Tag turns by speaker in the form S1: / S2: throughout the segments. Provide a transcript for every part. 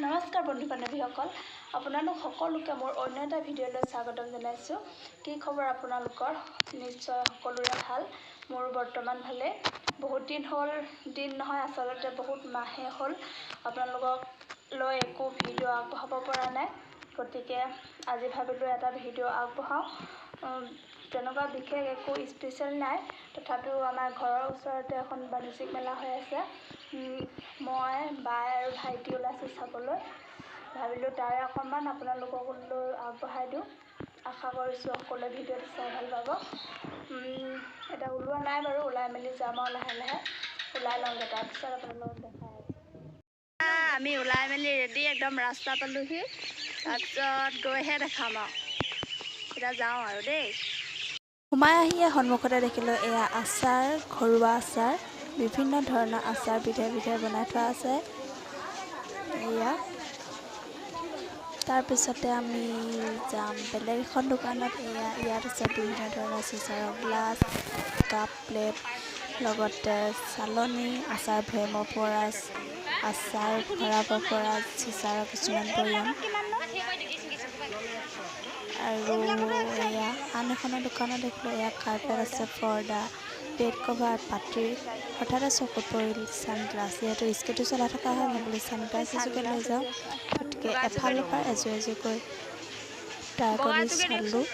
S1: নমস্কাৰ বন্ধু বান্ধৱীসকল, আপোনালোক সকলোকে মোৰ অন্য এটা ভিডিঅ'লৈ স্বাগতম জনাইছোঁ। কি খবৰ আপোনালোকৰ? নিশ্চয় সকলোৰে ভাল, মোৰো বৰ্তমান ভালেই। বহুত দিন হ'ল, দিন নহয় আচলতে বহুত মাহে হ'ল আপোনালোকক লৈ একো ভিডিঅ' আগবঢ়াব পৰা নাই। গতিকে আজি ভাবিলোঁ এটা ভিডিঅ' আগবঢ়াওঁ। তেনেকুৱা বিশেষ একো স্পেচিয়েল নাই, তথাপিও আমাৰ ঘৰৰ ওচৰতে এখন বাণিজ্যিক মেলা হৈ আছে। মই, বাই আৰু ভাইটি ওলাইছোঁ চাবলৈ। ভাবিলোঁ তাৰে অকণমান আপোনালোকক লৈ আগবঢ়াই দিওঁ। আশা কৰিছোঁ সকলোৱে ভিডিঅ'টো চাই ভাল পাব। এতিয়া ওলোৱা নাই বাৰু, ওলাই মেলি যাম আৰু লাহে লাহে ওলাই লওঁগৈ, তাৰপিছত আপোনালোকক দেখাই আছোঁ। আমি ওলাই মেলি ৰেডি, একদম ৰাস্তা পালোহি, তাৰপিছত গৈহে দেখাম আৰু। এতিয়া যাওঁ আৰু দেই।
S2: সোমাই আহিয়ে সন্মুখতে দেখিলোঁ এয়া আচাৰ, ঘৰুৱা আচাৰ, বিভিন্ন ধৰণৰ আচাৰ বিধে বিধে বনাই থোৱা আছে এয়া। তাৰপিছতে আমি যাম বেলেগ এখন দোকানত। এয়া ইয়াত আছে বিভিন্ন ধৰণৰ চিচাৰৰ গ্লাছ, কাপ প্লেট, লগতে চালনী, আচাৰ ভৈয়ামৰ পৰা আচাৰ ভৰাব পৰা চিচাৰৰ কিছুমান বৈয়াম। আৰু এয়া আন এখনৰ দোকানত দেখিলোঁ এয়া কাৰ্পেট আছে, পৰ্দা, বেড কভাৰ, পাতিৰ। হঠাতে চকুত পৰিল ছানগ্লাছ, যিহেতু স্কুটি চলাই থকা হয় ভাবিলোঁ ছানগ্লাছ এযোৰকে লৈ যাওঁ। গতিকে এফালৰ পৰা এযোৰ এযোৰকৈ ট্ৰাই কৰি চালোঁ।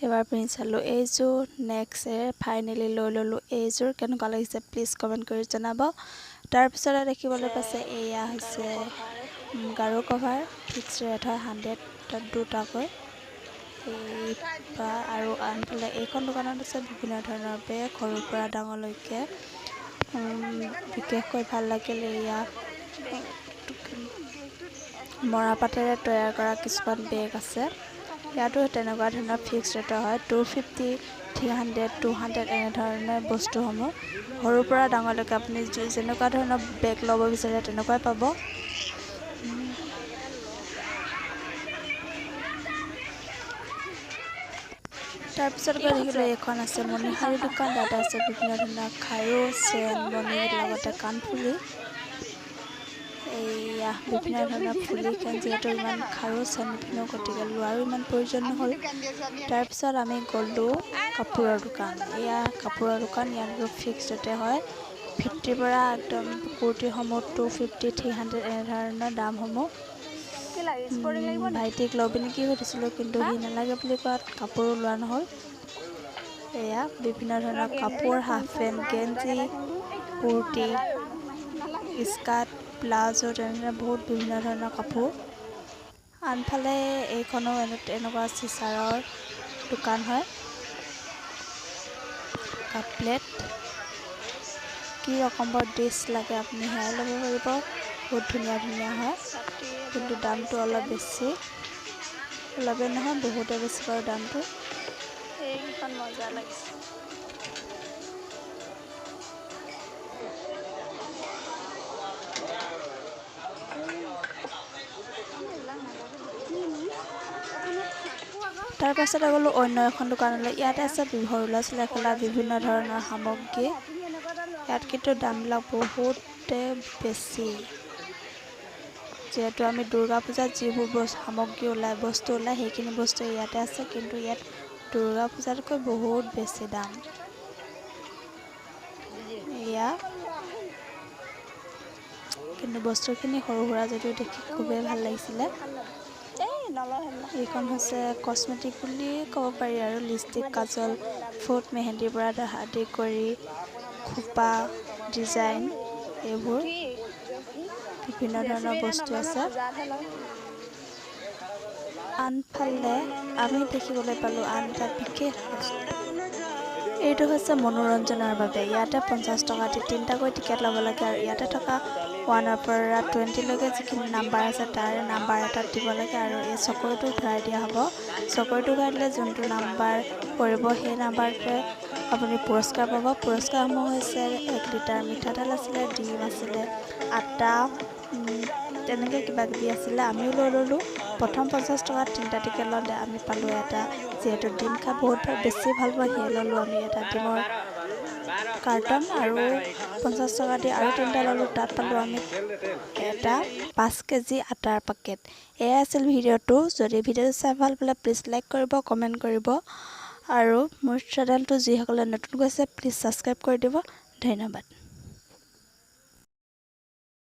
S2: এবাৰ পিন্ধি চালোঁ এইযোৰ, নেক্সট ফাইনেলি লৈ ল'লোঁ এইযোৰ। কেনেকুৱা লাগিছে প্লিজ কমেণ্ট কৰি জনাব। তাৰপিছতে দেখিবলৈ পাইছে এয়া হৈছে গাৰু কভাৰ, ফিক্স ৰেট হয় 100 দুটাকৈ। এই আৰু আনফালে এইখন দোকানত আছে বিভিন্ন ধৰণৰ বেগ, সৰুৰ পৰা ডাঙৰলৈকে। বিশেষকৈ ভাল লাগিল এয়া মৰাপাতেৰে তৈয়াৰ কৰা কিছুমান বেগ আছে। ইয়াতো তেনেকুৱা ধৰণৰ ফিক্স ৰেটৰ হয়, 250, 300, 200 এনেধৰণৰ বস্তুসমূহ। সৰুৰ পৰা ডাঙৰলৈকে আপুনি যেনেকুৱা ধৰণৰ বেগ ল'ব বিচাৰে তেনেকুৱাই পাব। তাৰপিছত গৈ দেখিলোঁ এইখন আছে মণিহাৰী দোকান। তাত আছে বিভিন্ন ধৰণৰ খাৰু, চেন, মণি, লগতে কাণফুলি। এইয়া বিভিন্ন ধৰণৰ ফুলি খেন, যিহেতু ইমান খাৰু চেন নিপিন্ধো গতিকে লোৱাৰো ইমান প্ৰয়োজন নহ'ল। তাৰপিছত আমি গ'লোঁ কাপোৰৰ দোকান। এয়া কাপোৰৰ দোকান, ইয়াত ফিক্স ৰেটে হয়, 50ৰ পৰা একদম কুৰ্তিসমূহ 250, 300 এনেধৰণৰ দামসমূহ। ভাইটিক ল'বি নেকি সুধিছিলোঁ, কিন্তু সি নালাগে বুলি কোৱাত কাপোৰো লোৱা নহ'ল। এয়া বিভিন্ন ধৰণৰ কাপোৰ, হাফ পেণ্ট, গেঞ্জি, কুৰ্তি, স্কাৰ্ট, প্লাজো, তেনেধৰণে বহুত বিভিন্ন ধৰণৰ কাপোৰ। আনফালে এইখনো এনেকুৱা চিচাৰৰ দোকান হয়। কাপ প্লেট, কি ৰকমৰ ডিছ লাগে আপুনি সেয়াই ল'ব পাৰিব। বহুত ধুনীয়া ধুনীয়া হয়, কিন্তু দামটো অলপ বেছি, অলপেই নহয় বহুতে বেছি বাৰু দামটো।
S1: এইকেইখন মজা লাগিছে।
S2: তাৰপাছতে গ'লোঁ অন্য এখন দোকানলৈ। ইয়াতে আছে সৰু ল'ৰা ছোৱালীয়ে খেলা বিভিন্ন ধৰণৰ সামগ্ৰী। ইয়াত কিন্তু দামবিলাক বহুতে বেছি। যিহেতু আমি দুৰ্গা পূজাত যিবোৰ সামগ্ৰী ওলায়, বস্তু ওলায়, সেইখিনি বস্তু ইয়াতে আছে, কিন্তু ইয়াত দুৰ্গা পূজাতকৈ বহুত বেছি দাম। এয়া কিন্তু বস্তুখিনি সৰু সুৰা যদিও দেখি খুবেই ভাল লাগিছিলে। এইখন হৈছে কচমেটিক বুলি ক'ব পাৰি আৰু, লিপষ্টিক, কাজল, ফুট, মেহেন্দিৰ পৰা আদি কৰি খোপা, ডিজাইন, এইবোৰ বিভিন্ন ধৰণৰ বস্তু আছে। আনফালে আমি দেখিবলৈ পালোঁ আন এটা বিশেষ বস্তু। এইটো হৈছে মনোৰঞ্জনৰ বাবে। ইয়াতে 50 টকা দি তিনিটাকৈ টিকেট ল'ব লাগে আৰু ইয়াতে থকা 1ৰ পৰা 20লৈকে যিখিনি নাম্বাৰ আছে তাৰে নাম্বাৰ এটাত দিব লাগে আৰু এই চকৰিটো ঘূৰাই দিয়া হ'ব। চকৰিটো ঘূৰাই দিলে যোনটো নাম্বাৰ পৰিব সেই নাম্বাৰটোৱে আপুনি পুৰস্কাৰ পাব। পুৰস্কাৰসমূহ হৈছে 1 লিটাৰ মিঠাতেল আছিলে, ডিম আছিলে, আটা, তেনেকৈ কিবা কিবি আছিলে। আমিও লৈ ল'লোঁ। প্ৰথম 50 টকাত তিনিটা টিকেট লওঁতে আমি পালোঁ এটা, যিহেতু ডিম খাই বহুত বেছি ভাল পাওঁ সেয়ে ল'লোঁ আমি এটা ডিমৰ কাৰ্টন আৰু 50 টকা দি আৰু তিনিটা ল'লোঁ। তাত পালোঁ আমি এটা 5 কেজি আটাৰ পেকেট। এয়াই আছিল ভিডিঅ'টো। যদি ভিডিঅ'টো চাই ভাল পালে, প্লিজ লাইক কৰিব, কমেণ্ট কৰিব আৰু মোৰ চেনেলটো যিসকলে নতুন গৈছে, প্লিজ ছাবস্ক্ৰাইব কৰি দিব। ধন্যবাদ।